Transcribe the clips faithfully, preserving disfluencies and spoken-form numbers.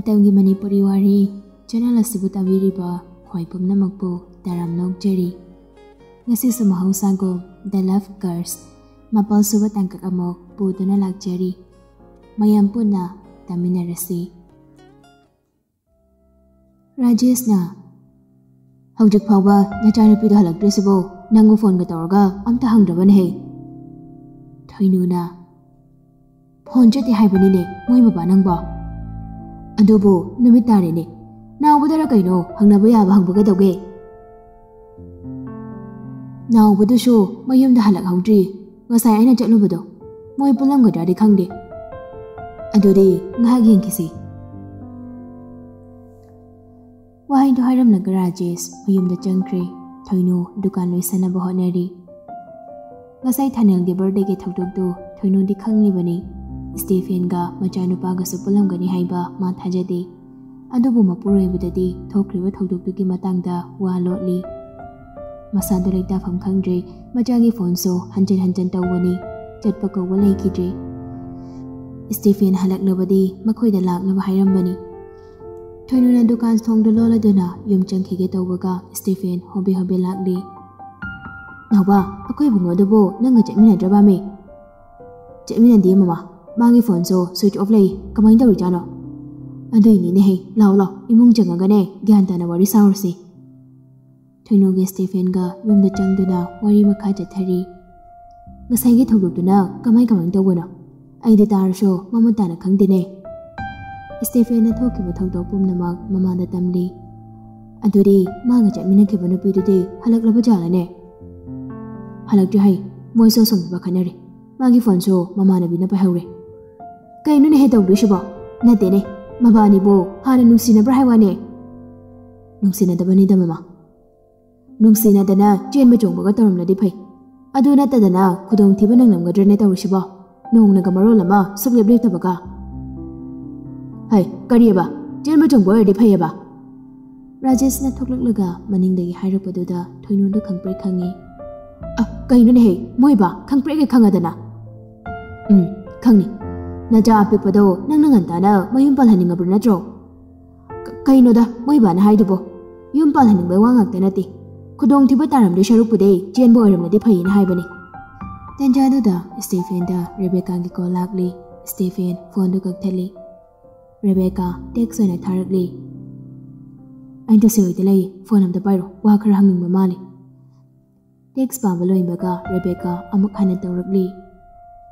ꯃꯇꯝꯒꯤ ꯃꯅꯤꯄꯨꯔꯤ ꯋꯥꯔꯤ ꯆꯦꯅꯦꯜ ꯑꯁꯤꯕꯨ ꯇꯥꯕꯤꯔꯤꯕ ꯈ꯭ꯋꯥꯏ ꯄꯨꯝꯅꯃꯛꯄꯨ ꯇꯔꯥꯝꯅ ꯑꯣꯛꯆꯔꯤ꯫ ꯉꯁꯤꯁꯨ ꯃꯍꯧꯁꯥꯒꯨꯝ The Love Curse ꯃꯥꯄꯜ ꯁꯨꯕ ꯇꯥꯡꯀꯛ ꯑꯃꯨꯛ ꯄꯨꯗꯨꯅ ꯂꯥꯛꯆꯔꯤ꯫ ꯃꯌꯥꯝ ꯄꯨꯟꯅ ꯇꯥꯃꯤꯟꯅꯔꯁꯤ꯫ ꯔꯥꯖꯦꯁꯅ, "ꯍꯧꯖꯤꯛ ꯐꯥꯎꯕ ꯅꯆꯥꯅꯨꯄꯤꯗꯣ ꯍꯜꯂꯛꯇ꯭ꯔꯤꯁꯤꯕꯣ? ꯅꯪꯕꯨ ꯐꯣꯟꯒ ꯇꯧꯔꯒ ꯑꯝꯇ ꯍꯪꯗ꯭ꯔꯕꯅꯦꯍꯦ?" ꯊꯣꯏꯅꯨꯅ, "ꯐꯣꯟ ꯆꯠꯇꯦ ꯍꯥꯏꯕꯅꯤꯅꯦ ꯃꯣꯏ ꯕꯕꯥ ꯅꯪꯕꯣ꯫ ꯑꯗꯨꯕꯨ ꯅꯨꯃꯤꯠ ꯇꯥꯔꯦꯅꯦ꯫ ꯅꯥꯎꯕꯗꯔ ꯀꯩꯅꯣ ꯍꯪꯅꯕ ꯌꯥꯕ ꯍꯪꯕ ꯀꯩꯗꯧꯒꯦ? ꯅꯥꯎꯕꯗꯨꯁꯨ ꯃꯌꯨꯝꯗ ꯍꯜꯂꯛꯍꯧꯗ꯭ꯔꯤ꯫ ꯉꯁꯥꯏ ꯑꯩꯅ ꯆꯠꯂꯨꯕꯗꯣ꯫ ꯃꯣꯏ ꯄꯨꯜꯂꯝꯒꯗ꯭ꯔꯥꯗꯤ ꯈꯪꯗꯦ꯫ ꯑꯗꯨꯗꯤ ꯉꯥꯏꯍꯥꯛ ꯌꯦꯡꯈꯤꯁꯤ꯫" ꯋꯥꯍꯩꯗꯣ ꯍꯥꯏꯔꯝꯂꯒ ꯔꯥꯖꯦꯁ ꯃꯌꯨꯝꯗ ꯆꯪꯈ꯭ꯔꯦ꯫ ꯊꯣꯏꯅꯨ ꯗꯨꯀꯥꯟ ꯂꯣꯏꯁꯟꯅꯕ ꯍꯣꯠꯅꯔꯤ꯫ ꯉꯁꯥꯏ ꯊꯥꯅꯦꯜꯒꯤ ꯕꯥꯔꯗꯦꯒꯤ ꯊꯧꯗꯣꯛꯇꯨ ꯊꯣꯏꯅꯨꯗꯤ ꯈꯪꯂꯤꯕꯅꯤ꯫ ꯁ꯭ꯇꯦꯐꯦꯟꯒ ꯃꯆꯥꯅꯨꯄꯥꯒꯁꯨ ꯄꯨꯜꯂꯝꯒꯅꯤ ꯍꯥꯏꯕ ꯃꯥ ꯊꯥꯖꯗꯦ꯫ ꯑꯗꯨꯕꯨ ꯃꯄꯨꯔꯣꯏꯕꯗꯗꯤ ꯊꯣꯛꯈ꯭ꯔꯤꯕ ꯊꯧꯗꯣꯛꯇꯨꯒꯤ ꯃꯇꯥꯡꯗ ꯋꯥ ꯂꯣꯠꯂꯤ꯫ ꯃꯁꯥꯗꯨ ꯂꯩꯇꯥꯐꯝ ꯈꯪꯗ꯭ꯔꯦ꯫ ꯃꯆꯥꯒꯤ ꯐꯣꯟꯁꯨ ꯍꯟꯖꯤꯟ ꯍꯟꯖꯤꯟ ꯇꯧꯕꯅꯤ꯫ ꯆꯠꯄ ꯀꯧꯕ ꯂꯩꯈꯤꯗ꯭ꯔꯦ꯫ ꯁ꯭ꯇꯦꯐꯦꯟ ꯍꯜꯂꯛꯂꯕꯗꯤ ꯃꯈꯣꯏꯗ ꯂꯥꯛꯅꯕ ꯍꯥꯏꯔꯝꯕꯅꯤ꯫ ꯊꯣꯏꯅꯨꯅ ꯗꯨꯀꯥꯟ ꯊꯣꯡꯗꯨ ꯂꯣꯜꯂꯗꯨꯅ ꯌꯨꯝ ꯆꯪꯈꯤꯒꯦ ꯇꯧꯕꯒ ꯁ꯭ꯇꯦꯐꯦꯟ ꯍꯣꯕꯦ ꯍꯣꯕꯦ ꯂꯥꯛꯂꯤ꯫ "ꯅꯥꯎꯕ, ꯑꯩꯈꯣꯏ ꯏꯕꯨꯡꯉꯣꯗꯨꯕꯨ ꯅꯪꯒ ꯆꯠꯃꯤꯟꯅꯗ꯭ꯔꯕꯃꯤ?" "ꯆꯠꯃꯤꯟꯅꯗꯦ ꯃꯃꯥ, ꯃꯥꯒꯤ ꯐꯣꯟꯁꯨ switch off ꯂꯩ꯫ ꯀꯃꯥꯏꯅ ꯇꯧꯔꯤꯖꯥꯠꯅꯣ?" "ꯑꯗꯨꯏꯅꯤꯅꯦꯍꯦ, ꯂꯥꯎ ꯂꯥꯎ, ꯏꯃꯨꯡ ꯆꯪꯉꯒꯅꯦ ꯒ꯭ꯌꯥꯟ ꯇꯥꯅ ꯋꯥꯔꯤ ꯁꯥꯔꯨꯁꯤ꯫" ꯊꯣꯏꯅꯨꯒ ꯁ꯭ꯇꯦꯐꯦꯟꯒ ꯌꯨꯝꯗ ꯆꯪꯗꯨꯅ ꯋꯥꯔꯤ ꯃꯈꯥ ꯆꯠꯊꯔꯤ꯫ "ꯉꯁꯥꯏꯒꯤ ꯊꯧꯗꯣꯛꯇꯨꯅ ꯀꯃꯥꯏ ꯀꯃꯥꯏ ꯇꯧꯕꯅꯣ? ꯑꯩꯗꯤ ꯇꯥꯔꯁꯨ ꯃꯃꯨꯠ ꯇꯥꯅ ꯈꯪꯗꯦꯅꯦ꯫" ꯁ꯭ꯇꯦꯐꯦꯟꯅ ꯊꯣꯛꯈꯤꯕ ꯊꯧꯗꯣꯛ ꯄꯨꯝꯅꯃꯛ ꯃꯃꯥꯗ ꯇꯝꯂꯤ꯫ "ꯑꯗꯨꯗꯤ ꯃꯥꯒ ꯆꯠꯃꯤꯟꯅꯈꯤꯕ ꯅꯨꯄꯤꯗꯨꯗꯤ ꯍꯜꯂꯛꯂꯕ ꯖꯥꯠꯂꯅꯦ?" "ꯍꯜꯂꯛꯇ꯭ꯔꯤ ꯍꯥꯏ꯫ ꯃꯣꯏꯁꯨ ꯑꯁꯣꯝꯗ ꯈꯠꯅꯔꯤ꯫ ꯃꯥꯒꯤ ꯐꯣꯟꯁꯨ ꯃꯃꯥꯟꯅꯕꯤꯅ ꯄꯥꯏꯍꯧꯔꯦ꯫" "ꯀꯩꯅꯣꯅꯦꯍꯦ ꯇꯧꯗꯣꯏꯁꯤꯕꯣ? ꯅꯠꯇꯦꯅꯦ, ꯃꯕꯥꯅꯤꯕꯨ ꯍꯥꯟꯅ ꯅꯨꯡꯁꯤꯅꯕ꯭ꯔꯥ ꯍꯥꯏ ꯋꯥꯅꯦ?" "ꯅꯨꯡꯁꯤꯅꯗꯕꯅꯤꯗ ꯃꯃꯥ꯫ ꯅꯨꯡꯁꯤꯅꯗꯅ ꯆꯦꯟꯕ ꯆꯣꯡꯕꯒ ꯇꯧꯔꯝꯂꯗꯤ ꯐꯩ꯫ ꯑꯗꯨ ꯅꯠꯇꯗꯅ ꯈꯨꯗꯣꯡꯊꯤꯕ ꯅꯪꯂꯝꯒꯗ꯭ꯔꯅꯦ ꯇꯧꯔꯤꯁꯤꯕꯣ? ꯅꯣꯡꯅꯒ ꯃꯔꯣꯜ ꯑꯃ ꯁꯨꯛꯂꯦꯞ ꯂꯦꯞꯇꯕꯒ꯫" "ꯍꯩ, ꯀꯔꯤꯑꯕ? ꯆꯦꯟꯕ ꯆꯣꯡꯕ ꯑꯣꯏꯔꯗꯤ ꯐꯩꯑꯕ?" ꯔꯥꯖꯦꯁꯅ ꯊꯣꯛꯂꯛꯂꯒ ꯃꯅꯤꯡꯗꯒꯤ ꯍꯥꯏꯔꯛꯄꯗꯨꯗ ꯊꯣꯏꯅꯨꯗꯨ ꯈꯪꯄ꯭ꯔꯦꯛ ꯈꯪꯉꯤ꯫ "ꯑ, ꯀꯩꯅꯣꯅꯦꯍꯦ, ꯃꯣꯏꯕ ꯈꯪꯄ꯭ꯔꯦꯛ ꯍꯦꯛ ꯈꯪꯉꯗꯅ?" "ꯎꯝ, ꯈꯪꯅꯤ꯫ ꯅꯆꯥ ꯑꯄꯤꯛꯄꯗꯣ ꯅꯪꯅ ꯉꯟꯇꯥꯅ ꯃꯌꯨꯝ ꯄꯥꯜꯍꯟꯅꯤꯡꯉꯕ꯭ꯔꯣ ꯅꯠꯇ꯭ꯔꯣ? ꯀ-, ꯀꯩꯅꯣꯗ ꯃꯣꯏ ꯕꯥꯅ ꯍꯥꯏꯗꯨꯕꯣ? ꯌꯨꯝ ꯄꯥꯜꯍꯟꯅꯤꯡꯕꯩ ꯋꯥ ꯉꯥꯛꯇ ꯅꯠꯇꯦ꯫ ꯈꯨꯗꯣꯡꯊꯤꯕ ꯇꯥꯔꯝꯗꯣꯏ ꯁꯔꯨꯛꯄꯨꯗꯤ ꯆꯦꯟꯕ ꯑꯣꯏꯔꯝꯂꯗꯤ ꯐꯩꯌꯦꯅ ꯍꯥꯏꯕꯅꯤ꯫ ꯇꯟꯖꯥꯗꯨꯗ ꯁ꯭ꯇꯦꯐꯦꯟꯗ ꯔꯦꯕꯦꯀꯥꯒꯤ ꯀꯣꯜ ꯂꯥꯛꯂꯤ꯫ ꯁ꯭ꯇꯦꯐꯦꯟ ꯐꯣꯟꯗꯨ ꯀꯛꯊꯠꯂꯤ꯫ ꯔꯦꯕꯦꯀꯥ ꯇꯦꯛꯁ ꯑꯣꯏꯅ ꯊꯥꯔꯛꯂꯤ꯫ "ꯑꯩ ꯇꯁꯦꯡ ꯑꯣꯏꯗ ꯂꯩ, ꯐꯣꯟ ꯑꯝꯇ ꯄꯥꯏꯔꯣ, ꯋꯥ ꯈꯔ ꯍꯪꯅꯤꯡꯕ ꯃꯥꯜꯂꯤ꯫" ꯇꯦꯛꯁ ꯄꯥꯕ ꯂꯣꯏꯕꯒ ꯔꯦꯕꯦꯀꯥ ꯑꯃꯨꯛ ꯍꯟꯅ ꯇꯧꯔꯛꯂꯤ꯫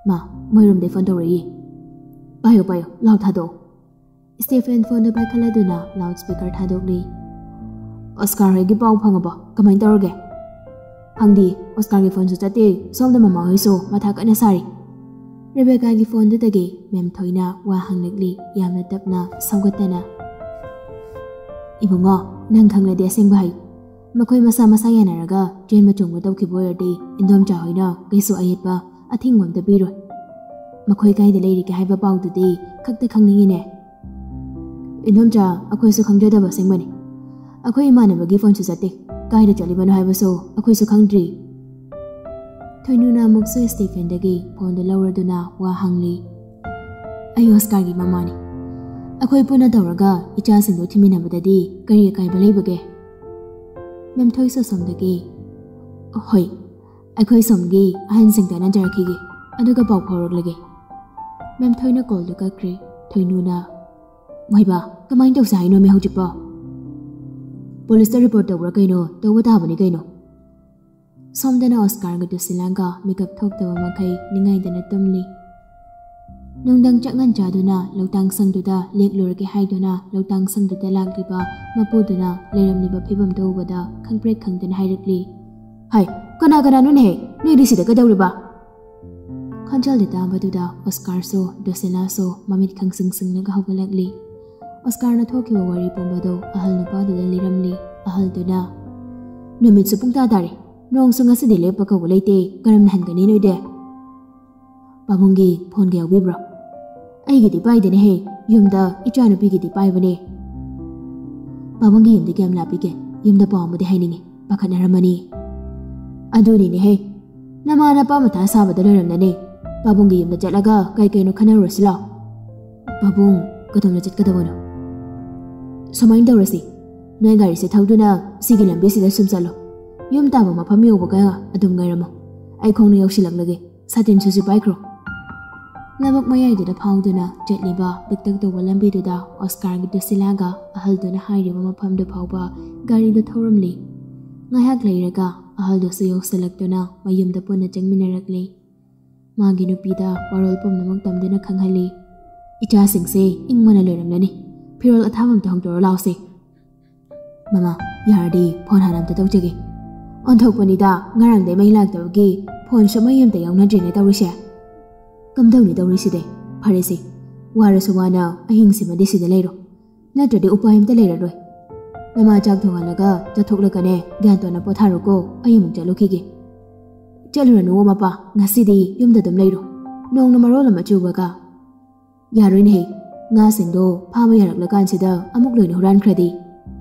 "ꯃꯥ, ꯃꯣꯏꯔꯣꯝꯗꯩ ꯐꯣꯟ ꯇꯧꯔꯛꯏ꯫" "ꯄꯥꯏꯌꯣ, ꯄꯥꯏꯌꯣ, ꯂꯥꯎ ꯊꯥꯗꯣꯛꯑꯣ꯫" ꯁ꯭ꯇꯦꯐꯦꯟ ꯐꯣꯟꯗꯨ ꯄꯥꯏꯈꯠꯂꯗꯨꯅ ꯂꯥꯎꯗ ꯁ꯭ꯄꯤꯀꯔ ꯊꯥꯗꯣꯛꯂꯤ꯫ "ꯑꯣꯁꯀꯥꯔ ꯍꯣꯏꯒꯤ ꯄꯥꯎ ꯐꯪꯉꯕꯣ? ꯀꯃꯥꯏꯅ ꯇꯧꯔꯒꯦ?" "ꯐꯪꯗꯤ, ꯑꯣꯁꯀꯥꯔꯒꯤ ꯐꯣꯟꯁꯨ ꯆꯠꯇꯦ, ꯁꯣꯝꯗ ꯃꯃꯥ ꯍꯣꯏꯁꯨ ꯃꯊꯥ ꯀꯟꯅ ꯁꯥꯔꯤ꯫" ꯔꯦꯕꯦꯀꯥꯒꯤ ꯐꯣꯟꯗꯨꯗꯒꯤ ꯃꯦꯝ ꯊꯣꯏꯅ ꯋꯥ ꯍꯪꯂꯛꯂꯤ, ꯌꯥꯝꯅ ꯇꯞꯅ, ꯁꯧꯒꯠꯇꯅ꯫ "ꯏꯕꯨꯡꯉꯣ, ꯅꯪ ꯈꯪꯂꯗꯤ ꯑꯁꯦꯡꯕ ꯍꯥꯏꯌꯨ꯫ ꯃꯈꯣꯏ ꯃꯁꯥ ꯃꯁꯥ ꯌꯥꯅꯔꯒ ꯆꯦꯟꯕ ꯆꯣꯡꯕ ꯇꯧꯈꯤꯕ ꯑꯣꯏꯔꯗꯤ ꯏꯟꯗꯣꯝꯆꯥ ꯍꯣꯏꯅ ꯀꯩꯁꯨ ꯑꯌꯦꯠꯄ ꯑꯊꯤꯡꯕ ꯑꯝꯇ ꯄꯤꯔꯣꯏ꯫ ꯃꯈꯣꯏ ꯀꯥꯏꯗ ꯂꯩꯔꯤꯒꯦ ꯍꯥꯏꯕ ꯄꯥꯎꯗꯨꯗꯤ ꯈꯛꯇ ꯈꯪꯅꯤꯡꯉꯤꯅꯦ꯫" "ꯏꯟꯗꯣꯝꯆꯥ, ꯑꯩꯈꯣꯏꯁꯨ ꯈꯪꯖꯗꯕ ꯑꯁꯦꯡꯕꯅꯤ꯫ ꯑꯩꯈꯣꯏ ꯏꯃꯥꯟꯅꯕꯒꯤ ꯐꯣꯟꯁꯨ ꯆꯠꯇꯦ꯫ ꯀꯥꯏꯗ ꯆꯠꯂꯤꯕꯅꯣ ꯍꯥꯏꯕꯁꯨ ꯑꯩꯈꯣꯏꯁꯨ ꯈꯪꯗ꯭ꯔꯤ꯫" ꯊꯣꯏꯅꯨꯅ ꯑꯃꯨꯛꯁꯨ ꯁ꯭ꯇꯦꯐꯦꯟꯗꯒꯤ ꯐꯣꯟꯗꯨ ꯂꯧꯔꯗꯨꯅ ꯋꯥ ꯍꯪꯂꯤ꯫ "ꯑꯩ ꯑꯣꯁꯀꯥꯔꯒꯤ ꯃꯃꯥꯅꯤ꯫ ꯑꯩꯈꯣꯏ ꯄꯨꯟꯅ ꯇꯧꯔꯒ ꯏꯆꯥꯁꯤꯡꯗꯨ ꯊꯤꯃꯤꯟꯅꯕꯗꯗꯤ ꯀꯔꯤ ꯑꯀꯥꯏꯕ ꯂꯩꯕꯒꯦ?" ꯃꯦꯝꯊꯣꯏꯁꯨ ꯑꯁꯣꯝꯗꯒꯤ, "ꯍꯣꯏ, ꯑꯩꯈꯣꯏ ꯁꯣꯝꯒꯤ ꯑꯍꯟꯁꯤꯡ ꯇꯥꯟꯅꯖꯔꯛꯈꯤꯒꯦ, ꯑꯗꯨꯒ ꯄꯥꯎ ꯐꯥꯎꯔꯛꯂꯒꯦ꯫" ꯃꯦꯝꯊꯣꯏꯅ ꯀꯣꯜꯗꯨ ꯀꯛꯈ꯭ꯔꯦ꯫ ꯊꯣꯏꯅꯨꯅ, "ꯃꯣꯏꯕꯥ, ꯀꯃꯥꯏꯅ ꯇꯧꯁꯦ ꯍꯥꯏꯅꯣꯃꯤ ꯍꯧꯖꯤꯛꯄꯣ?" "ꯄꯨꯂꯤꯁꯇ ꯔꯤꯄꯣꯔꯠ ꯇꯧꯕ꯭ꯔꯥ ꯀꯩꯅꯣ, ꯇꯧꯕ ꯇꯥꯕꯅꯤ ꯀꯩꯅꯣ꯫" ꯁꯣꯝꯗꯅ ꯑꯣꯁꯀꯥꯔꯒ ꯗꯨꯁꯤꯂꯥꯒ ꯃꯤꯀꯞ ꯊꯣꯛꯇꯕ ꯃꯈꯩ ꯅꯤꯡꯉꯥꯏꯗꯅ ꯇꯨꯝꯂꯤ꯫ ꯅꯨꯡꯗꯥꯡ ꯆꯥꯛꯉꯟ ꯆꯥꯗꯨꯅ ꯂꯧꯇꯥꯡ ꯁꯪꯗꯨꯗ ꯂꯦꯛꯂꯨꯔꯒꯦ ꯍꯥꯏꯗꯨꯅ ꯂꯧꯇꯥꯡ ꯁꯪꯗꯨꯗ ꯂꯥꯛꯂꯤꯕ ꯃꯄꯨꯗꯨꯅ ꯂꯩꯔꯝꯂꯤꯕ ꯐꯤꯕꯝꯗꯨ ꯎꯕꯗ ꯈꯪꯄ꯭ꯔꯦꯛ ꯈꯪꯗꯅ ꯍꯥꯏꯔꯛꯂꯤ, "ꯍꯥꯏ, ꯀꯅꯥ ꯀꯅꯥꯅꯣꯅꯦꯍꯦ? ꯅꯣꯏꯗꯤ ꯁꯤꯗ ꯀꯩꯗꯧꯔꯤꯕ?" ꯈꯣꯟꯖꯦꯜꯗꯨ ꯇꯥꯕꯗꯨꯗ ꯑꯣꯁꯀꯥꯔꯁꯨ ꯗꯨꯁꯤꯂꯥꯁꯨ ꯃꯃꯤꯠ ꯈꯪꯁꯤꯡ ꯁꯤꯡꯂꯒ ꯍꯧꯒꯠꯂꯛꯂꯤ꯫ ꯑꯣꯁꯀꯥꯔꯅ ꯊꯣꯛꯈꯤꯕ ꯋꯥꯔꯤ ꯄꯨꯝꯕꯗꯨ ꯑꯍꯜ ꯅꯨꯄꯥꯗꯨꯗ ꯂꯤꯔꯝꯂꯤ꯫ ꯑꯍꯜꯗꯨꯅ, "ꯅꯨꯃꯤꯠꯁꯨ ꯄꯨꯡꯇꯥ ꯇꯥꯔꯦ, ꯅꯣꯡꯁꯨ ꯉꯁꯤꯗꯤ ꯂꯦꯞꯄ ꯀꯧꯕ ꯂꯩꯇꯦ, ꯀꯔꯝꯅ ꯍꯟꯒꯅꯤ ꯅꯣꯏꯗꯤ?" "ꯄꯥꯕꯨꯡꯒꯤ ꯐꯣꯟꯒ ꯌꯥꯎꯕꯤꯕ꯭ꯔꯣ?" "ꯑꯩꯒꯤꯗꯤ ꯄꯥꯏꯗꯦꯅꯦꯍꯦ, ꯌꯨꯝꯗ ꯏꯆꯥꯅꯨꯄꯤꯒꯤꯗꯤ ꯄꯥꯏꯕꯅꯦ꯫" "ꯄꯥꯕꯨꯡꯒꯤ ꯌꯨꯝꯗꯤ ꯀꯌꯥꯝ ꯂꯥꯞꯄꯤꯒꯦ? ꯌꯨꯝꯗ ꯄꯥꯎ ꯑꯃꯗꯤ ꯍꯥꯏꯅꯤꯡꯉꯤ, ꯄꯥꯈꯠꯅꯔꯝꯃꯅꯤ꯫" "ꯑꯗꯨꯅꯤꯅꯦꯍꯦ, ꯅꯃꯥ ꯅꯄꯥ ꯃꯊꯥ ꯁꯥꯕꯗ ꯂꯣꯏꯔꯝꯂꯅꯤ꯫ ꯄꯥꯕꯨꯡꯒꯤ ꯌꯨꯝꯗ ꯆꯠꯂꯒ ꯀꯩ ꯀꯩꯅꯣ ꯈꯟꯅꯔꯨꯔꯁꯤ ꯂꯥꯎ꯫ ꯄꯥꯕꯨꯡ, ꯀꯗꯣꯝꯗ ꯆꯠꯀꯗꯕꯅꯣ? ꯁꯨꯃꯥꯏꯅ ꯇꯧꯔꯁꯤ, ꯅꯣꯏ ꯒꯥꯔꯤꯁꯦ ꯊꯧꯗꯨꯅ ꯁꯤꯒꯤ ꯂꯝꯕꯤꯁꯤꯗ ꯁꯨꯝ ꯆꯠꯂꯣ꯫ ꯌꯨꯝ ꯇꯥꯕ ꯃꯐꯝ ꯌꯧꯕꯒ ꯑꯗꯨꯝ ꯉꯥꯏꯔꯝꯃꯣ꯫ ꯑꯩ ꯈꯣꯡꯅ ꯌꯧꯁꯤꯜꯂꯛꯂꯒꯦ꯫ ꯁꯥꯇꯤꯟꯁꯨ ꯁꯤ ꯄꯥꯏꯈ꯭ꯔꯣ꯫ ꯂꯧꯕꯨꯛ ꯃꯌꯥꯏꯗꯨꯗ ꯐꯥꯎꯗꯨꯅ ꯆꯠꯂꯤꯕ ꯄꯤꯛꯇꯛ ꯇꯧꯕ ꯂꯝꯕꯤꯗꯨꯗ ꯑꯣꯁꯀꯥꯔꯒꯤ ꯗꯨꯁꯤꯂꯥꯒ ꯑꯍꯜꯗꯨꯅ ꯍꯥꯏꯔꯤꯕ ꯃꯐꯝꯗꯨ ꯐꯥꯎꯕ ꯒꯥꯔꯤꯗꯨ ꯊꯧꯔꯝꯂꯤ꯫ ꯉꯥꯏꯍꯥꯛ ꯂꯩꯔꯒ ꯑꯍꯜꯗꯨꯁꯨ ꯌꯧꯁꯤꯜꯂꯛꯇꯨꯅ ꯃꯌꯨꯝꯗ ꯄꯨꯟꯅ ꯆꯪꯃꯤꯟꯅꯔꯛꯂꯤ꯫ ꯃꯥꯒꯤ ꯅꯨꯄꯤꯗ ꯋꯥꯔꯣꯜ ꯄꯨꯝꯅꯃꯛ ꯇꯝꯗꯨꯅ ꯈꯪꯍꯜꯂꯤ꯫ "ꯏꯆꯥꯁꯤꯡꯁꯦ ꯏꯪꯕꯅ ꯂꯣꯏꯔꯝꯂꯅꯤ꯫ ꯐꯤꯔꯣꯜ ꯑꯊꯥꯕ ꯑꯝꯇ ꯍꯣꯡꯗꯣꯔꯣ ꯂꯥꯎꯁꯦ꯫ ꯃꯃꯥ, ꯌꯥꯔꯗꯤ ꯐꯣꯟ ꯍꯥꯟꯅ ꯑꯝꯇ ꯇꯧꯖꯒꯦ꯫ ꯑꯣꯟꯊꯣꯛꯄꯅꯤꯗ, ꯉꯔꯥꯡꯗꯩ ꯃꯩ ꯂꯥꯛꯇꯕꯒꯤ ꯐꯣꯟꯁꯨ ꯃꯩ ꯑꯝꯇ ꯌꯥꯎꯅꯗ꯭ꯔꯤꯅꯦ ꯇꯧꯔꯤꯁꯦ꯫ ꯀꯝꯗꯧꯅꯤ ꯇꯧꯔꯤꯁꯤꯗꯤ? ꯐꯔꯦꯁꯦ, ꯋꯥꯔꯁꯨ ꯋꯥꯅ ꯑꯍꯤꯡꯁꯤꯃꯗꯤ ꯁꯤꯗ ꯂꯩꯔꯣ, ꯅꯠꯇ꯭ꯔꯗꯤ ꯎꯄꯥꯏ ꯑꯝꯇ ꯂꯩꯔꯔꯣꯏ꯫ ꯅꯃꯥ ꯆꯥꯛ ꯊꯣꯡꯍꯜꯂꯒ ꯆꯥꯊꯣꯛꯂꯒꯅꯦ, ꯒ꯭ꯌꯥꯟ ꯇꯥꯅ ꯄꯣꯊꯥꯔꯣꯀꯣ, ꯑꯩ ꯑꯃꯨꯛ ꯆꯠꯂꯨꯈꯤꯒꯦ꯫" "ꯆꯠꯂꯨꯔꯅꯨ ꯃꯄꯥ, ꯉꯁꯤꯗꯤ ꯌꯨꯝꯗ ꯑꯗꯨꯝ ꯂꯩꯔꯣ꯫ ꯅꯣꯡꯅ ꯃꯔꯣꯜ ꯑꯃ ꯆꯨꯕꯒ꯫" "ꯌꯥꯔꯣꯏꯅꯦꯍꯦ, ꯉꯥꯁꯤꯡꯗꯣ ꯐꯥꯕ ꯌꯥꯔꯛꯂꯀꯥꯟꯁꯤꯗ ꯑꯃꯨꯛ ꯂꯣꯏꯅ ꯍꯨꯔꯥꯟꯈ꯭ꯔꯗꯤ?"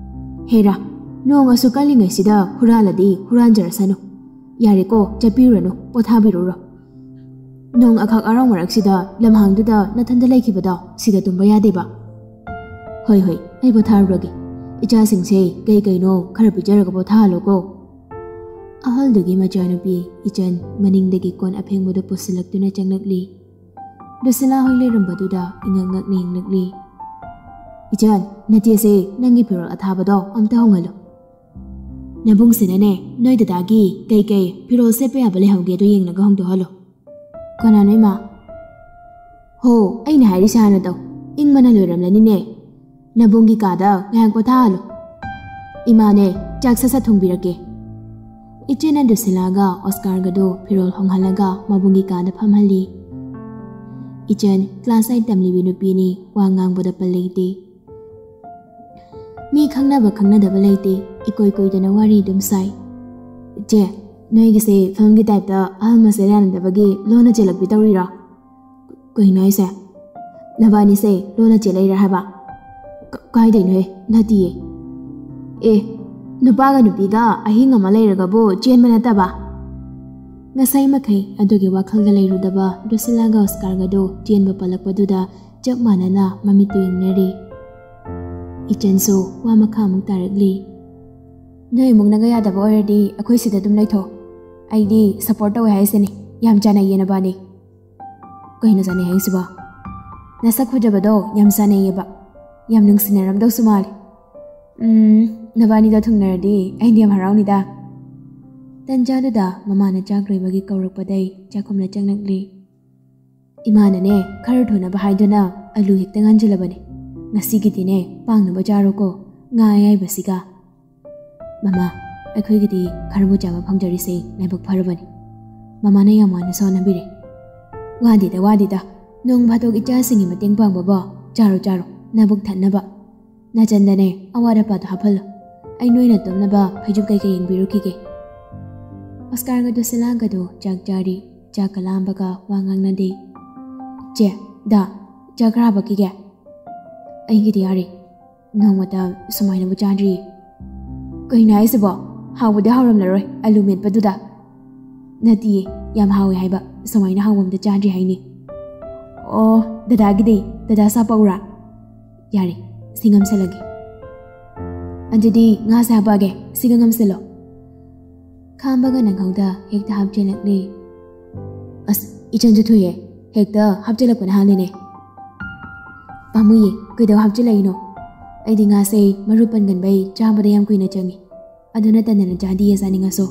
"ꯍꯦꯔꯥ, ꯅꯣꯡ ꯑꯁꯨꯛ ꯀꯜꯂꯤꯉꯩꯁꯤꯗ ꯍꯨꯔꯥꯜꯂꯗꯤ ꯍꯨꯔꯥꯟꯖꯔꯁꯅꯨ꯫ ꯌꯥꯔꯦꯀꯣ, ꯆꯠꯄꯤꯔꯨꯔꯅꯨ, ꯄꯣꯊꯥꯕꯤꯔꯨꯔꯣ꯫ ꯅꯣꯡ ꯑꯈꯛ ꯑꯔꯥꯎ ꯃꯔꯛꯁꯤꯗ ꯂꯝꯍꯥꯡꯗꯨꯗ ꯅꯊꯟꯇ ꯂꯩꯈꯤꯕꯗꯣ ꯁꯤꯗ ꯇꯨꯝꯕ ꯌꯥꯗꯦꯕ꯫" "ꯍꯣꯏ, ꯍꯣꯏ, ꯑꯩ ꯄꯣꯊꯥꯔꯨꯔꯒꯦ꯫ ꯏꯆꯥꯁꯤꯡꯁꯦ ꯀꯩ ꯀꯩꯅꯣ ꯈꯔ ꯄꯤꯖꯔꯒ ꯄꯣꯊꯥꯍꯜꯂꯣꯀꯣ꯫" ꯑꯍꯜꯗꯨꯒꯤ ꯃꯆꯥꯅꯨꯄꯤ ꯏꯆꯟ ꯃꯅꯤꯡꯗꯒꯤ ꯀꯣꯟ ꯑꯐꯦꯡꯕꯗꯨ ꯄꯨꯁꯤꯜꯂꯛꯇꯨꯅ ꯆꯪꯂꯛꯂꯤ꯫ ꯗꯨꯁꯤꯂꯥ ꯍꯣꯏ ꯂꯩꯔꯝꯕꯗꯨꯗ ꯏꯉꯛ ꯉꯛꯅ ꯌꯦꯡꯂꯛꯂꯤ꯫ "ꯏꯆꯟ, ꯅꯆꯦꯁꯦ ꯅꯪꯒꯤ ꯐꯤꯔꯣꯜ ꯑꯊꯥꯕꯗꯣ ꯑꯝꯇ ꯍꯣꯡꯍꯜꯂꯨ꯫" "ꯅꯕꯨꯡꯁꯤꯅꯅꯦ, ꯅꯣꯏ ꯗꯗꯥꯒꯤ ꯀꯩꯀꯩ ꯐꯤꯔꯣꯜ ꯁꯦꯠꯄ ꯌꯥꯕ ꯂꯩꯍꯧꯒꯦꯗꯣ ꯌꯦꯡꯂꯒ ꯍꯣꯡꯗꯣꯛꯍꯜꯂꯣ꯫" "ꯀꯅꯥꯅꯣ ꯏꯃꯥ?" "ꯍꯣ, ꯑꯩꯅ ꯍꯥꯏꯔꯤꯁꯦ ꯍꯥꯟꯅ ꯇꯧ꯫ ꯏꯪꯕꯅ ꯂꯣꯏꯔꯝꯂꯅꯤꯅꯦ꯫ ꯅꯕꯨꯡꯒꯤ ꯀꯥꯗ ꯉꯥꯏꯍꯥꯛ ꯄꯣꯊꯥꯍꯜꯂꯨ꯫ ꯏꯃꯥꯅꯦ, ꯆꯥꯛ ꯁꯠ ꯁꯠ ꯊꯣꯡꯕꯤꯔꯛꯀꯦ꯫" ꯏꯆꯦꯅ ꯗꯨꯁꯤꯂꯥꯒ ꯑꯣꯁꯀꯥꯔꯒꯗꯨ ꯐꯤꯔꯣꯜ ꯍꯣꯡꯍꯜꯂꯒ ꯃꯕꯨꯡꯒꯤ ꯀꯥꯗ ꯐꯝꯍꯜꯂꯤ꯫ ꯏꯆꯟ class eight ꯇꯝꯂꯤꯕꯤ ꯅꯨꯄꯤꯅꯤ, ꯋꯥ ꯉꯥꯡꯕꯗ ꯄꯜ ꯂꯩꯇꯦ꯫ ꯃꯤ ꯈꯪꯅꯕ ꯈꯪꯅꯗꯕ ꯂꯩꯇꯦ, ꯏꯀꯣꯏ ꯀꯣꯏꯗꯅ ꯋꯥꯔꯤ ꯑꯗꯨꯝ ꯁꯥꯏ꯫ "ꯏꯆꯦ, ꯅꯣꯏꯒꯤꯁꯦ filmꯒꯤ typeꯇ ꯑꯍꯜ ꯃꯁꯦꯜ ꯌꯥꯅꯗꯕꯒꯤ ꯂꯣꯟꯅ ꯆꯦꯜꯂꯛꯄꯤ ꯇꯧꯔꯤꯔꯣ?" "ꯀꯩꯅꯣ ꯍꯥꯏꯁꯦ? ꯅꯕꯥꯅꯤꯁꯦ ꯂꯣꯟꯅ ꯆꯦꯜꯂꯛꯏꯔꯥ ꯍꯥꯏꯕ?" "ꯀ-, ꯀꯥꯏꯗꯩꯅꯣꯍꯦ, ꯅꯠꯇꯤꯌꯦ꯫" "ꯑꯦ, ꯅꯨꯄꯥꯒ ꯅꯨꯄꯤꯒ ꯑꯍꯤꯡ ꯑꯃ ꯂꯩꯔꯒꯕꯨ ꯆꯦꯟꯕ ꯅꯠꯇꯕ?" ꯉꯁꯥꯏ ꯃꯈꯩ ꯑꯗꯨꯒꯤ ꯋꯥꯈꯜꯗ ꯂꯩꯔꯨꯗꯕ ꯗ꯭ꯔꯨꯁꯤꯂꯥꯒ ꯑꯣꯁꯀꯥꯔꯒꯗꯨ ꯆꯦꯟꯕ ꯄꯜꯂꯛꯄꯗꯨꯗ ꯆꯞ ꯃꯥꯟꯅꯅ ꯃꯃꯤꯠꯇꯨ ꯌꯦꯡꯅꯔꯤ꯫ ꯏꯆꯟꯁꯨ ꯋꯥ ꯃꯈꯥ ꯑꯃꯨꯛ ꯇꯥꯔꯛꯂꯤ꯫ "ꯅꯣꯏ ꯏꯃꯨꯡꯅꯒ ꯌꯥꯗꯕ ꯑꯣꯏꯔꯗꯤ ꯑꯩꯈꯣꯏ ꯁꯤꯗ ꯑꯗꯨꯝ ꯂꯩꯊꯣꯛ꯫ ꯑꯩꯗꯤ ꯁꯞꯄꯣꯔꯠ ꯇꯧꯋꯦ ꯍꯥꯏꯁꯤꯅꯤ, ꯌꯥꯝ ꯆꯥꯟꯅꯩꯌꯦ ꯅꯕꯥꯅꯤ꯫" "ꯀꯩꯅꯣ ꯆꯥꯟꯅꯩ ꯍꯥꯏꯁꯤꯕꯣ? ꯅꯁꯛ ꯐꯖꯕꯗꯣ ꯌꯥꯝ ꯆꯥꯟꯅꯩꯌꯦꯕ, ꯌꯥꯝ ꯅꯨꯡꯁꯤꯅꯔꯝꯗꯧꯁꯨ ꯃꯥꯜꯂꯦ꯫ ꯎꯝ, ꯅꯕꯥꯅꯤꯗꯣ ꯊꯨꯡꯅꯔꯗꯤ ꯑꯩꯗꯤ ꯌꯥꯝ ꯍꯔꯥꯎꯅꯤꯗ꯫" ꯇꯟꯖꯥꯗꯨꯗ ꯃꯃꯥꯅ ꯆꯥꯛ ꯂꯣꯏꯕꯒꯤ ꯀꯧꯔꯛꯄꯗꯩ ꯆꯥꯛꯈꯨꯝꯗ ꯆꯪꯂꯛꯂꯤ꯫ "ꯏꯃꯥꯅꯅꯦ ꯈꯔ ꯊꯨꯅꯕ ꯍꯥꯏꯗꯨꯅ ꯑꯂꯨ ꯍꯦꯛꯇ ꯉꯥꯟꯁꯤꯜꯂꯕꯅꯦ꯫ ꯉꯁꯤꯒꯤꯗꯤꯅꯦ ꯄꯥꯡꯅꯕ ꯆꯥꯔꯣꯀꯣ, ꯉꯥ ꯑꯌꯥꯏꯕꯁꯤꯒ꯫" "ꯃꯃꯥ, ꯑꯩꯈꯣꯏꯒꯤꯗꯤ ꯈꯔꯕꯨ ꯆꯥꯕ ꯐꯪꯖꯔꯤꯁꯦ ꯂꯥꯏꯕꯛ ꯐꯔꯕꯅꯤ꯫ ꯃꯃꯥꯅ ꯌꯥꯝ ꯋꯥꯅꯁꯨ ꯍꯣꯠꯅꯕꯤꯔꯦ꯫" "ꯋꯥꯗꯦꯗ, ꯋꯥꯗꯦꯗ꯫ ꯅꯣꯡ ꯐꯥꯗꯣꯛ ꯏꯆꯥꯁꯤꯡꯒꯤ ꯃꯇꯦꯡ ꯄꯥꯡꯕꯕꯣ꯫ ꯆꯥꯔꯣ, ꯆꯥꯔꯣ, ꯅꯕꯨꯛ ꯊꯟꯅꯕ꯫ ꯅꯆꯟꯗꯅꯦ ꯑꯋꯥꯠ ꯑꯄꯥꯗꯣ ꯍꯥꯞꯍꯜꯂꯣ꯫ ꯑꯩ ꯅꯣꯏꯅ ꯇꯨꯝꯅꯕ ꯐꯩꯖꯨꯞ ꯀꯩꯀꯩ ꯌꯦꯡꯕꯤꯔꯨꯈꯤꯒꯦ꯫" ꯑꯣꯁꯀꯥꯔꯒ ꯗ꯭ꯔꯨꯁꯤꯂꯥꯒꯗꯣ ꯆꯥꯛ ꯆꯥꯔꯤ꯫ ꯆꯥꯛꯀ ꯂꯥꯝꯕꯒ ꯋꯥ ꯉꯥꯡꯅꯗꯦ꯫ "ꯆꯦ, ꯗꯥ, ꯆꯥꯛ ꯈꯔ ꯍꯥꯄꯛꯈꯤꯒꯦ꯫" "ꯑꯩꯒꯤꯗꯤ ꯌꯥꯔꯦ꯫ ꯅꯣꯡꯃꯇ ꯁꯨꯃꯥꯏꯅꯕꯨ ꯆꯥꯗ꯭ꯔꯤꯌꯦ꯫" "ꯀꯩꯅꯣ ꯍꯥꯏꯁꯤꯕꯣ? ꯍꯥꯎꯕꯗꯤ ꯍꯥꯎꯔꯝꯂꯔꯣꯏ ꯑꯂꯨ ꯃꯦꯠꯄꯗꯨꯗ꯫" "ꯅꯠꯇꯤꯌꯦ, ꯌꯥꯝ ꯍꯥꯎꯋꯦ ꯍꯥꯏꯕ, ꯁꯨꯃꯥꯏꯅ ꯍꯥꯎꯕ ꯑꯝꯇ ꯆꯥꯗ꯭ꯔꯤ ꯍꯥꯏꯅꯤ꯫" "ꯑꯣ, ꯗꯗꯥꯒꯤꯗꯤ? ꯗꯗꯥ ꯁꯥ ꯄꯛꯎꯔꯥ?" "ꯌꯥꯔꯦ, ꯁꯤ ꯉꯝꯁꯜꯂꯒꯦ꯫" "ꯑꯗꯨꯗꯤ ꯉꯥꯁꯦ ꯍꯥꯄꯛꯑꯒꯦ, ꯁꯤꯒ ꯉꯝꯁꯜꯂꯣ꯫" ꯈꯥꯝꯕꯒ ꯅꯪꯍꯧꯗ ꯍꯦꯛꯇ ꯍꯥꯞꯆꯤꯜꯂꯛꯂꯦ꯫ "ꯑꯁ, ꯏꯆꯟꯁꯨ ꯊꯨꯏꯌꯦ, ꯍꯦꯛꯇ ꯍꯥꯞꯆꯤꯜꯂꯛꯄꯅ ꯍꯥꯜꯂꯤꯅꯦ꯫" "ꯄꯥꯝꯃꯨꯏꯌꯦ, ꯀꯩꯗꯧ ꯍꯥꯞꯆꯤꯜꯂꯛꯏꯅꯣ? ꯑꯩꯗꯤ ꯉꯥꯁꯦ ꯃꯔꯨ ꯄꯟꯒꯟꯕꯩ ꯆꯥꯕꯗ ꯌꯥꯝ ꯀꯨꯏꯅ ꯆꯪꯉꯤ꯫ ꯑꯗꯨ ꯅꯠꯇꯗꯅ ꯆꯥꯗꯤꯌꯦ ꯆꯥꯅꯤꯡꯉꯁꯨ꯫"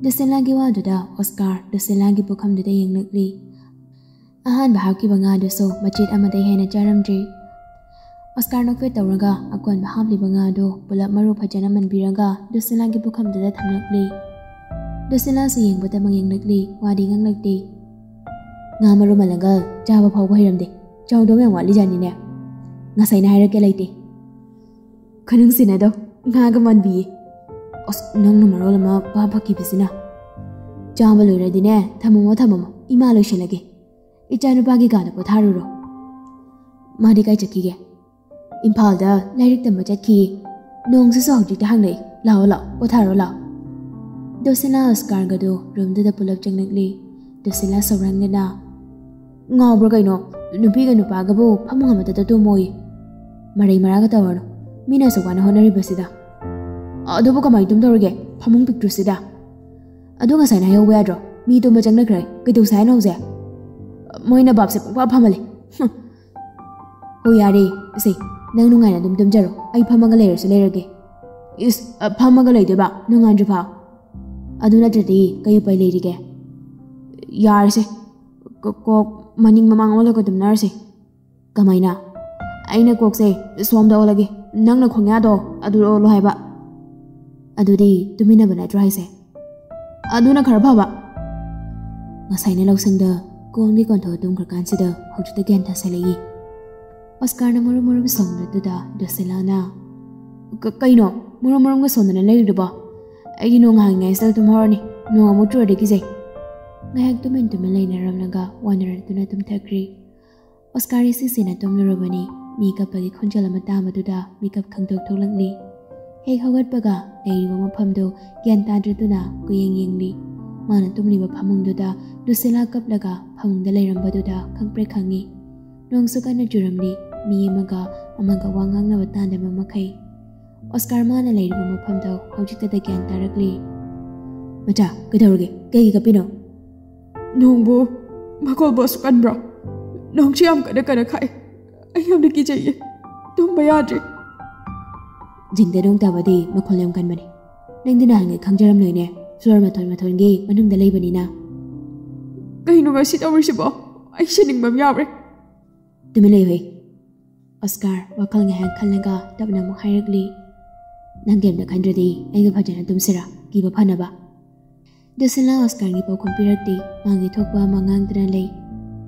ꯗ꯭ꯔꯨꯁꯤꯂꯥꯒꯤ ꯋꯥꯗꯨꯗ ꯑꯣꯁꯀꯥꯔ ꯗ꯭ꯔꯨꯁꯤꯂꯥꯒꯤ ꯄꯨꯈꯝꯗꯨꯗ ꯌꯦꯡꯂꯛꯂꯤ꯫ ꯑꯍꯥꯟꯕ ꯍꯥꯞꯈꯤꯕ ꯉꯥꯗꯨꯁꯨ ꯃꯆꯦꯠ ꯑꯃꯗꯩ ꯍꯦꯟꯅ ꯆꯥꯔꯝꯗ꯭ꯔꯤ꯫ ꯑꯣꯁꯀꯥꯔ ꯅꯣꯛꯐꯦꯠ ꯇꯧꯔꯒ ꯑꯀꯣꯟꯕ ꯍꯥꯞꯂꯤꯕ ꯉꯥꯗꯨ ꯄꯨꯂꯞ ꯃꯔꯨ ꯐꯖꯅ ꯃꯟꯕꯤꯔꯒ ꯗ꯭ꯔꯨꯁꯤꯂꯥꯒꯤ ꯄꯨꯈꯝꯗꯨꯗ ꯊꯝꯂꯛꯂꯤ꯫ ꯗ꯭ꯔꯨꯁꯤꯂꯥꯁꯨ ꯌꯦꯡꯕꯇꯃꯛ ꯌꯦꯡꯂꯛꯂꯤ, ꯋꯥꯗꯤ ꯉꯥꯡꯂꯛꯇꯦ꯫ "ꯉꯥ ꯃꯔꯨ ꯃꯜꯂꯒ ꯆꯥꯕ ꯐꯥꯎꯕ ꯍꯩꯔꯝꯗꯦ꯫ ꯆꯥꯎꯗꯧ ꯌꯥꯝ ꯋꯥꯠꯂꯤꯖꯥꯠꯅꯤꯅꯦ꯫ ꯉꯁꯥꯏꯅ ꯍꯥꯏꯔꯛꯀꯦ ꯂꯩꯇꯦ꯫ ꯈꯅꯨꯡꯁꯤꯅꯗꯣ ꯉꯥꯒ ꯃꯥꯟꯕꯤꯌꯦ꯫ ꯑꯁ, ꯅꯪꯅ ꯃꯔꯣꯜ ꯑꯃ ꯚꯥꯞ ꯐꯈꯤꯕꯁꯤꯅ꯫ ꯆꯥꯕ ꯂꯣꯏꯔꯗꯤꯅꯦ, ꯊꯝꯃꯝꯃꯣ, ꯊꯝꯃꯝꯃꯣ, ꯏꯃꯥ ꯂꯣꯏꯁꯤꯜꯂꯒꯦ꯫ ꯏꯆꯥꯅꯨꯄꯥꯒꯤ ꯀꯥꯗ ꯄꯣꯊꯥꯔꯨꯔꯣ꯫" "ꯃꯥꯗꯤ ꯀꯥꯏ ꯆꯠꯈꯤꯒꯦ?" "ꯏꯝꯐꯥꯜꯗ ꯂꯥꯏꯔꯤꯛ ꯇꯝꯕ ꯆꯠꯈꯤꯌꯦ꯫ ꯅꯣꯡꯁꯤꯁꯨ ꯍꯧꯖꯤꯛꯇꯤ ꯍꯥꯡꯂꯛꯑꯦ꯫ ꯂꯥꯛꯑꯣ, ꯂꯥꯛꯑꯣ, ꯄꯣꯊꯥꯔꯣ, ꯂꯥꯛꯑꯣ꯫" ꯗꯨꯁꯤꯂꯥ ꯑꯣꯁꯀꯥꯔꯒꯗꯨ ꯔꯨꯝꯗꯨꯗ ꯄꯨꯂꯞ ꯆꯪꯂꯛꯂꯤ꯫ ꯗꯨꯁꯤꯂꯥ ꯁꯧꯔꯥꯡꯗꯅ, "ꯉꯥꯎꯕ꯭ꯔꯥ ꯀꯩꯅꯣ? ꯅꯨꯄꯤꯒ ꯅꯨꯄꯥꯒꯕꯨ ꯐꯃꯨꯡ ꯑꯃꯠꯇꯗ ꯇꯨꯝꯃꯣꯏ꯫ ꯃꯔꯩ ꯃꯔꯥꯒ ꯇꯧꯔꯅꯨ꯫ ꯃꯤꯅ ꯑꯁꯨꯛ ꯋꯥꯅ ꯍꯣꯠꯅꯔꯤꯕꯁꯤꯗ꯫ ꯑꯗꯨꯕꯨ ꯀꯃꯥꯏꯅ ꯇꯨꯝꯗꯧꯔꯤꯒꯦ? ꯐꯃꯨꯡ ꯄꯤꯛꯇ꯭ꯔꯨꯁꯤꯗ꯫ ꯑꯗꯨ ꯉꯁꯥꯏꯅ ꯍꯥꯏꯍꯧꯕ ꯌꯥꯗ꯭ꯔꯣ? ꯃꯤ ꯇꯨꯝꯕ ꯆꯪꯅꯈ꯭ꯔꯦ꯫ ꯀꯩꯗꯧꯁꯦ ꯍꯥꯏꯅꯣ ꯍꯧꯖꯤꯛ? ꯃꯣꯏꯅ ꯕꯥꯞꯁꯦ ꯄꯨꯡꯐꯥ ꯐꯝꯍꯜꯂꯦ꯫ ꯍꯨꯝ꯫ ꯍꯣ ꯌꯥꯔꯦ, ꯏꯁꯩ, ꯅꯪ ꯅꯨꯡꯉꯥꯏꯅ ꯑꯗꯨꯝ ꯇꯨꯝꯖꯔꯣ꯫ ꯑꯩ ꯐꯝꯃꯒ ꯂꯩꯔꯁꯨ ꯂꯩꯔꯒꯦ꯫ ꯏꯁ, ꯑ, ꯐꯝꯃꯒ ꯂꯩꯗꯣꯏꯕ ꯅꯣꯡꯉꯥꯟꯗ꯭ꯔꯤꯐꯥꯎ? ꯑꯗꯨ ꯅꯠꯇ꯭ꯔꯗꯤ ꯀꯩ ꯎꯄꯥꯏ ꯂꯩꯔꯤꯒꯦ? ꯌꯥꯔꯁꯦ, ꯀ-, ꯀꯣꯛ ꯃꯅꯤꯡ ꯃꯃꯥꯡ ꯑꯣꯜꯂꯒ ꯇꯨꯝꯅꯔꯁꯦ꯫ ꯀꯃꯥꯏꯅ? ꯑꯩꯅ ꯀꯣꯛꯁꯦ ꯁꯣꯝꯗ ꯑꯣꯜꯂꯒꯦ, ꯅꯪꯅ ꯈꯣꯡꯌꯥꯗꯣ ꯑꯗꯨ ꯑꯣꯜꯂꯣ ꯍꯥꯏꯕ꯫ ꯑꯗꯨꯗꯤ ꯇꯨꯃꯤꯟꯅꯕ ꯅꯠꯇ꯭ꯔꯣ ꯍꯥꯏꯁꯦ? ꯑꯗꯨꯅ ꯈꯔ ꯐꯕ꯫ ꯉꯁꯥꯏꯅ ꯂꯧꯁꯪꯗ ꯀꯣꯟꯒꯤ ꯀꯣꯟꯊꯣꯛ ꯇꯨꯝꯈ꯭ꯔꯀꯥꯟꯁꯤꯗ ꯍꯧꯖꯤꯛꯇ ꯒ꯭ꯌꯥꯟ ꯇꯥꯁꯜꯂꯛꯏ꯫ ꯑꯣꯁꯀꯥꯔꯅ ꯃꯔꯨꯝ ꯃꯔꯨꯝ ꯁꯣꯝꯗꯨꯗ ꯗꯨꯁꯤꯂꯥꯅ, "ꯀ-, ꯀꯩꯅꯣ? ꯃꯔꯨꯝ ꯃꯔꯨꯝꯒ ꯁꯣꯝꯗꯅ ꯂꯩꯔꯤꯗꯨꯕꯣ? ꯑꯩꯗꯤ ꯅꯣꯡ ꯍꯥꯡꯉꯤꯉꯩꯁꯤꯗ ꯇꯨꯝꯍꯧꯔꯅꯤ꯫ ꯅꯣꯡ ꯑꯃꯨꯛ ꯆꯨꯔꯗꯤ ꯀꯤꯖꯩ"꯫ ꯉꯥꯏꯍꯥꯛ ꯇꯨꯃꯤꯟ ꯇꯨꯃꯤꯟ ꯂꯩꯅꯔꯝꯂꯒ ꯋꯥꯅꯔꯗꯨꯅ ꯇꯨꯝꯊꯈ꯭ꯔꯤ꯫ ꯑꯣꯁꯀꯥꯔ ꯏꯁꯤꯁꯤꯅ ꯇꯨꯝꯂꯨꯔꯕꯅꯤ꯫ ꯃꯤ ꯀꯞꯄꯒꯤ ꯈꯣꯟꯖꯦꯜ ꯑꯃ ꯇꯥꯕꯗꯨꯗ ꯃꯤꯀꯞ ꯈꯪꯇꯣꯛ ꯊꯣꯛꯂꯛꯂꯤ꯫ ꯍꯦꯛ ꯍꯧꯒꯠꯄꯒ ꯂꯩꯔꯤꯕ ꯃꯐꯝꯗꯨ ꯒ꯭ꯌꯥꯟ ꯇꯥꯗ꯭ꯔꯗꯨꯅ ꯀꯣꯏꯌꯦꯡ ꯌꯦꯡꯂꯤ꯫ ꯃꯥꯅ ꯇꯨꯝꯂꯤꯕ ꯐꯃꯨꯡꯗꯨꯗ ꯗꯨꯁꯤꯂꯥ ꯀꯞꯂꯒ ꯐꯃꯨꯡꯗ ꯂꯩꯔꯝꯕꯗꯨꯗ ꯈꯪꯄ꯭ꯔꯦꯛ ꯈꯪꯉꯤ꯫ ꯅꯣꯡꯁꯨ ꯀꯟꯅ ꯆꯨꯔꯝꯂꯤ꯫ ꯃꯤ ꯑꯃꯒ ꯑꯃꯒ ꯋꯥ ꯉꯥꯡꯅꯕ ꯇꯥꯗꯕ ꯃꯈꯩ꯫ ꯑꯣꯁꯀꯥꯔ ꯃꯥꯅ ꯂꯩꯔꯤꯕ ꯃꯐꯝꯗꯣ ꯍꯧꯖꯤꯛꯇꯗ ꯒ꯭ꯌꯥꯟ ꯇꯥꯔꯛꯂꯤ꯫ "ꯃꯆꯥ, ꯀꯩꯗꯧꯔꯒꯦ? ꯀꯩꯒꯤ ꯀꯞꯄꯤꯅꯣ?" "ꯅꯣꯡꯕꯨ ꯃꯈꯣꯜꯕꯨ ꯑꯁꯨꯛ ꯀꯟꯕ꯭ꯔꯣ? ꯅꯣꯡꯁꯤ ꯌꯥꯝ ꯀꯟꯅ ꯀꯟꯅ ꯈꯥꯛꯑꯦ꯫ ꯑꯩ ꯌꯥꯝꯅ ꯀꯤꯖꯩꯌꯦ꯫ ꯇꯨꯝꯕ ꯌꯥꯗ꯭ꯔꯦ꯫" "ꯖꯤꯡꯗ ꯅꯣꯡ ꯇꯥꯕꯗꯤ ꯃꯈꯣꯜ ꯌꯥꯝ ꯀꯟꯕꯅꯤ꯫ ꯅꯪꯗꯤ ꯅꯍꯥꯟꯒꯩ ꯈꯪꯖꯔꯝꯂꯣꯏꯅꯦ, ꯐ꯭ꯂꯣꯔ ꯃꯊꯣꯟ ꯃꯊꯣꯟꯒꯤ ꯃꯅꯨꯡꯗ ꯂꯩꯕꯅꯤꯅ꯫" "ꯀꯩꯅꯣ ꯉꯁꯤ ꯇꯧꯔꯤꯁꯤꯕꯣ? ꯑꯩ ꯁꯤꯅꯤꯡꯕ ꯑꯃ ꯌꯥꯎꯔꯦ꯫" "ꯇꯨꯃꯤꯟ ꯂꯩꯌꯨꯍꯦ꯫" ꯑꯣꯁꯀꯥꯔ ꯋꯥꯈꯜ ꯉꯥꯏꯍꯥꯛ ꯈꯜꯂꯒ ꯇꯞꯅ ꯑꯃꯨꯛ ꯍꯥꯏꯔꯛꯂꯤ, "ꯅꯪ ꯀꯩꯝꯇ ꯈꯟꯗ꯭ꯔꯗꯤ ꯑꯩꯒ ꯐꯖꯅ ꯇꯨꯝꯁꯤꯔꯥ, ꯀꯤꯕ ꯐꯅꯕ?" ꯗꯨꯁꯤꯂꯥ ꯑꯣꯁꯀꯥꯔꯒꯤ ꯄꯥꯎꯈꯨꯝ ꯄꯤꯔꯛꯇꯦ꯫ ꯃꯥꯒꯤ ꯊꯣꯛꯄ ꯑꯃ ꯉꯥꯡꯗꯨꯅ ꯂꯩ꯫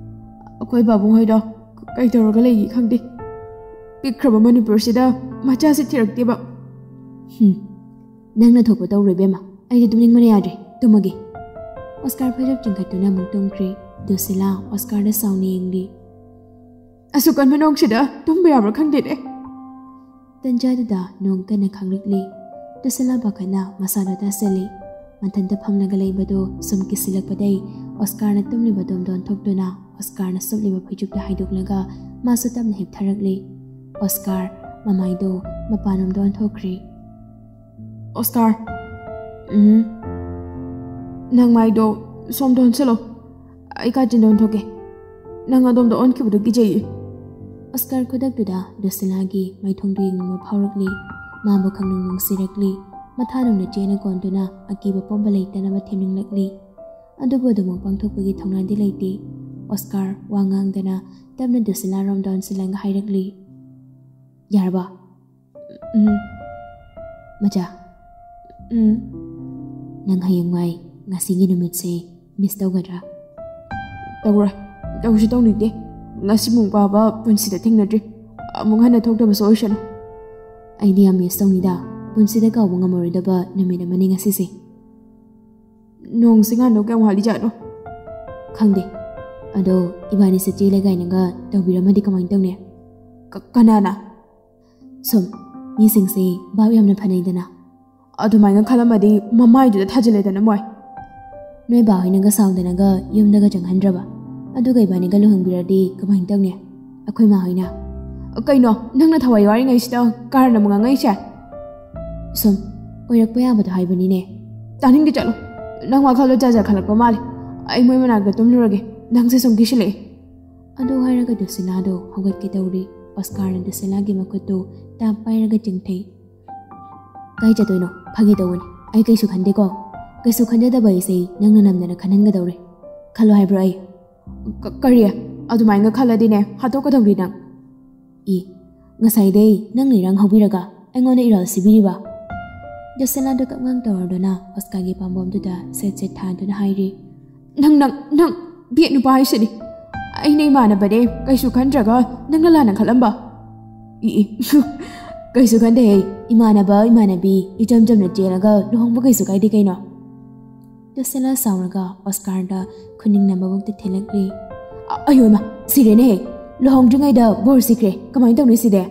"ꯑꯩꯈꯣꯏ ꯄꯥꯕꯨꯡ ꯍꯣꯏꯗꯣ ꯀꯩ ꯇꯧꯔꯒ ꯂꯩꯒꯦ ꯈꯪꯗꯦ꯫ ꯄꯤꯛꯈ꯭ꯔꯕ ꯃꯅꯤꯄꯨꯔꯁꯤꯗ ꯃꯆꯥꯁꯤ ꯊꯤꯔꯛꯇꯦꯕ꯫" "ꯍꯨꯝ, ꯅꯪꯅ ꯊꯣꯛꯄ ꯇꯧꯔꯣ ꯏꯕꯦꯝꯃ꯫ ꯑꯩꯗꯤ ꯇꯨꯝꯅꯤꯡꯕꯅ ꯌꯥꯗ꯭ꯔꯦ꯫ ꯇꯨꯝꯃꯒꯦ꯫" ꯑꯣꯁꯀꯥꯔ ꯐꯩꯖꯨꯞ ꯆꯤꯡꯈꯠꯇꯨꯅ ꯑꯃꯨꯛ ꯇꯨꯝꯈ꯭ꯔꯦ꯫ ꯗꯨꯁꯤꯂꯥ ꯑꯣꯁꯀꯥꯔꯗ ꯁꯥꯎꯅ ꯌꯦꯡꯂꯤ꯫ "ꯑꯁꯨꯛ ꯀꯟꯕ ꯅꯣꯡꯁꯤꯗ ꯇꯨꯝꯕ ꯌꯥꯕ꯭ꯔꯥ ꯈꯪꯗꯦꯅꯦ꯫" ꯇꯟꯖꯥꯗꯨꯗ ꯅꯣꯡ ꯀꯟꯅ ꯈꯥꯡꯂꯛꯂꯤ꯫ ꯗꯨꯁꯤꯂꯥ ꯄꯥꯈꯠꯅ ꯃꯁꯥꯗꯣ ꯇꯥꯁꯜꯂꯤ꯫ ꯃꯊꯟꯇ ꯐꯝꯂꯒ ꯂꯩꯕꯗꯨ ꯁꯨꯝ ꯀꯤꯁꯤꯜꯂꯛꯄꯗꯩ ꯑꯣꯁꯀꯥꯔꯅ ꯇꯨꯝꯂꯤꯕꯗꯨ ꯑꯣꯟꯊꯣꯛꯇꯨꯅ ꯑꯣꯁꯀꯥꯔꯅ ꯁꯨꯞꯂꯤꯕ ꯐꯩꯖꯨꯞꯇ ꯍꯥꯏꯗꯣꯛꯂꯒ ꯃꯥꯁꯨ ꯇꯞꯅ ꯍꯤꯞꯊꯔꯛꯂꯤ꯫ ꯑꯣꯁꯀꯥꯔ, ꯃꯃꯥꯏꯗꯨ ꯃꯄꯥꯟꯂꯣꯝꯗ ꯑꯣꯟꯊꯣꯛꯈ꯭ꯔꯦ꯫ "ꯑꯣꯁꯀꯥꯔ, ꯎꯝ, ꯅꯪ ꯃꯥꯏꯗꯣ ꯁꯣꯝꯗ ꯑꯣꯟꯁꯤꯜꯂꯣ, ꯑꯩ ꯀꯥꯆꯤꯟꯗ ꯑꯣꯟꯊꯣꯛꯀꯦ꯫ ꯅꯪ ꯑꯗꯣꯝꯗ ꯑꯣꯟꯈꯤꯕꯗꯨ ꯀꯤꯖꯩꯌꯦ꯫" ꯑꯣꯁꯀꯥꯔ ꯈꯨꯗꯛꯇꯨꯗ ꯗꯨꯁꯤꯂꯥꯒꯤ ꯃꯥꯏꯊꯣꯡꯗꯨ ꯌꯦꯡꯅꯤꯡꯕ ꯐꯥꯎꯔꯛꯂꯤ꯫ ꯃꯥꯕꯨ ꯈꯪꯅꯨꯡ ꯅꯨꯡꯁꯤꯔꯛꯂꯤ꯫ ꯃꯊꯥꯅꯨꯡꯅ ꯆꯦꯅ ꯀꯣꯟꯗꯨꯅ ꯑꯀꯤꯕ ꯄꯨꯝꯕ ꯂꯩꯇꯅꯕ ꯊꯦꯝꯅꯤꯡꯂꯛꯂꯤ꯫ ꯑꯗꯨꯕꯨ ꯑꯗꯨꯃꯛ ꯄꯥꯡꯊꯣꯛꯄꯒꯤ ꯊꯧꯅꯥꯗꯤ ꯂꯩꯇꯦ꯫ ꯑꯣꯁꯀꯥꯔ ꯋꯥ ꯉꯥꯡꯗꯅ ꯇꯞꯅ ꯗꯨꯁꯤꯂꯥꯔꯣꯝꯗ ꯑꯣꯟꯁꯤꯜꯂꯒ ꯍꯥꯏꯔꯛꯂꯤ, "ꯌꯥꯔꯕ?" "ꯎꯝ, ꯃꯆꯥ꯫ ꯎꯝ, ꯅꯪ ꯍꯌꯦꯡꯋꯥꯏ ꯉꯁꯤꯒꯤ ꯅꯨꯃꯤꯠꯁꯦ ꯃꯤꯁ ꯇꯧꯒꯗ꯭ꯔꯥ?" "ꯇꯧꯔꯣꯏ꯫ ꯇꯧꯁꯨ ꯇꯧꯅꯤꯡꯗꯦ꯫ ꯉꯁꯤꯃꯨꯛ ꯐꯥꯎꯕ ꯄꯨꯟꯁꯤꯗ ꯊꯦꯡꯅꯗ꯭ꯔꯤ꯫ ꯑꯃꯨꯛ ꯍꯟꯅ ꯊꯣꯛꯇꯕꯁꯨ ꯑꯣꯏꯁꯅꯨ꯫" "ꯑꯩꯗꯤ ꯌꯥꯝ ꯃꯤꯁ ꯇꯧꯅꯤꯗ꯫ ꯄꯨꯟꯁꯤꯗ ꯀꯥꯎꯕ ꯉꯝꯃꯔꯣꯏꯗꯕ ꯅꯨꯃꯤꯠ ꯑꯃꯅꯤ ꯉꯁꯤꯁꯦ꯫" "ꯅꯣꯡꯁꯦ ꯉꯥꯟꯗꯧ ꯀꯌꯥꯝ ꯋꯥꯠꯂꯤꯖꯥꯠꯅꯣ?" "ꯈꯪꯗꯦ꯫ ꯑꯗꯣ ꯏꯕꯥꯅꯤꯁꯦ ꯆꯦꯜꯂꯦ ꯀꯥꯏꯅꯒ ꯇꯧꯕꯤꯔꯝꯃꯗꯤ ꯀꯃꯥꯏꯅ ꯇꯧꯅꯤ?" "ꯀ-, ꯀꯅꯥꯅ?" "ꯁꯨꯝ, ꯃꯤꯁꯤꯡꯁꯦ ꯚꯥꯞ ꯌꯥꯝꯅ ꯐꯅꯩꯗꯅ꯫" "ꯑꯗꯨꯃꯥꯏꯅ ꯈꯜꯂꯝꯃꯗꯤ ꯃꯃꯥꯏꯗꯨꯗ ꯊꯥꯖꯤꯜꯂꯦꯗꯅ ꯃꯣꯏ꯫" "ꯅꯣꯏ ꯕꯥ ꯍꯣꯏꯅꯒ ꯁꯥꯎꯗꯅꯒ ꯌꯨꯝꯗꯒ ꯆꯪꯍꯟꯗ꯭ꯔꯕ? ꯑꯗꯨꯒ ꯏꯕꯥꯅꯤꯒ ꯂꯨꯍꯣꯡꯕꯤꯔꯗꯤ ꯀꯃꯥꯏꯅ ꯇꯧꯅꯤ ꯑꯩꯈꯣꯏ ꯃꯥ ꯍꯣꯏꯅ?" "ꯀꯩꯅꯣ, ꯅꯪꯅ ꯊꯋꯥꯏ ꯋꯥꯔꯤꯉꯩꯁꯤꯗ ꯀꯥꯔꯟ ꯑꯃꯨꯛ ꯉꯥꯡꯉꯛꯏꯁꯦ?" "ꯁꯨꯝ, ꯑꯣꯏꯔꯛꯄ ꯌꯥꯕꯗꯣ ꯍꯥꯏꯕꯅꯤꯅꯦ꯫" "ꯇꯥꯅꯤꯡꯗꯦ, ꯆꯠꯂꯣ꯫ ꯅꯪ ꯋꯥꯈꯜꯗꯣ ꯖꯥꯠ ꯖꯥꯠ ꯈꯜꯂꯛꯄ ꯃꯥꯜꯂꯦ꯫ ꯑꯩ ꯃꯣꯏ ꯃꯅꯥꯛꯇ ꯇꯨꯝꯂꯨꯔꯒꯦ꯫ ꯅꯪꯁꯦ ꯁꯨꯝ ꯀꯤꯁꯤꯜꯂꯛꯑꯦ꯫" ꯑꯗꯨ ꯍꯥꯏꯔꯒ ꯗꯨꯁꯤꯂꯥꯗꯣ ꯍꯧꯒꯠꯀꯦ ꯇꯧꯔꯤ꯫ ꯑꯣꯁꯀꯥꯔꯅ ꯗꯨꯁꯤꯂꯥꯒꯤ ꯃꯈꯨꯠꯇꯨ ꯇꯥꯞ ꯄꯥꯏꯔꯒ ꯆꯤꯡꯊꯩ꯫ "ꯀꯥꯏ ꯆꯠꯇꯣꯏꯅꯣ? ꯐꯥꯒꯤ ꯇꯧꯕꯅꯤ꯫ ꯑꯩ ꯀꯩꯁꯨ ꯈꯟꯗꯦꯀꯣ꯫ ꯀꯩꯁꯨ ꯈꯟꯖꯗꯕ ꯑꯩꯁꯦ ꯅꯪꯅ ꯅꯝꯗꯅ ꯈꯟꯍꯟꯒꯗꯧꯔꯦ꯫ ꯈꯜꯂꯣ ꯍꯥꯏꯕ꯭ꯔꯣ ꯑꯩ?" "ꯀ-, ꯀꯔꯤ? ꯑꯗꯨꯃꯥꯏꯅ ꯈꯜꯂꯗꯤꯅꯦ, ꯍꯥꯠꯇꯣꯛꯀꯗꯧꯔꯤ ꯅꯪ꯫" "ꯏ, ꯉꯁꯥꯏꯗꯩ ꯅꯪꯅ ꯏꯔꯥꯡ ꯍꯧꯕꯤꯔꯒ ꯑꯩꯉꯣꯟꯗ ꯏꯔꯥꯜ ꯁꯤꯕꯤꯔꯤꯕ?" ꯗꯨꯁꯤꯂꯥꯗꯣ ꯀꯞꯉꯥꯡ ꯇꯧꯔꯗꯨꯅ ꯑꯣꯁꯀꯥꯔꯒꯤ ꯄꯥꯝꯕꯣꯝꯗꯨꯗ ꯁꯦꯠ ꯁꯦꯠ ꯊꯥꯗꯨꯅ ꯍꯥꯏꯔꯤ꯫ "ꯅꯪ, ꯅꯪ, ꯅꯪ, ꯕꯦꯠ ꯅꯨꯄꯥ ꯍꯥꯏꯁꯤꯗꯤ꯫ ꯑꯩꯅ ꯏꯃꯥꯟꯅꯕꯅꯦ ꯀꯩꯁꯨ ꯈꯟꯗ꯭ꯔꯒ ꯅꯪꯅ ꯂꯥꯟꯅ ꯈꯜꯂꯝꯕ?" "ꯏ, ꯏ, ꯀꯩꯁꯨ ꯈꯟꯗꯦꯍꯦ꯫ ꯏꯃꯥꯟꯅꯕ, ꯏꯃꯥꯟꯅꯕꯤ ꯏꯆꯝ ꯆꯝꯅ ꯆꯦꯜꯂꯒ ꯂꯨꯍꯣꯡꯕ ꯀꯩꯁꯨ ꯀꯥꯏꯗꯦ ꯀꯩꯅꯣ꯫" ꯗꯨꯁꯤꯂꯥ ꯁꯥꯎꯔꯒ ꯑꯣꯁꯀꯥꯔꯗ ꯈꯨꯅꯤꯡꯅ ꯃꯕꯨꯛꯇ ꯊꯤꯜꯂꯛꯂꯤ꯫ "ꯑ-, ꯑꯌꯣ ꯏꯃꯥ, ꯁꯤꯔꯦꯅꯦꯍꯦ꯫ ꯂꯨꯍꯣꯡꯗ꯭ꯔꯤꯉꯩꯗ ꯕꯣꯔ ꯁꯤꯈ꯭ꯔꯦ꯫ ꯀꯃꯥꯏꯅ ꯇꯧꯅꯤ ꯁꯤꯗꯤ?"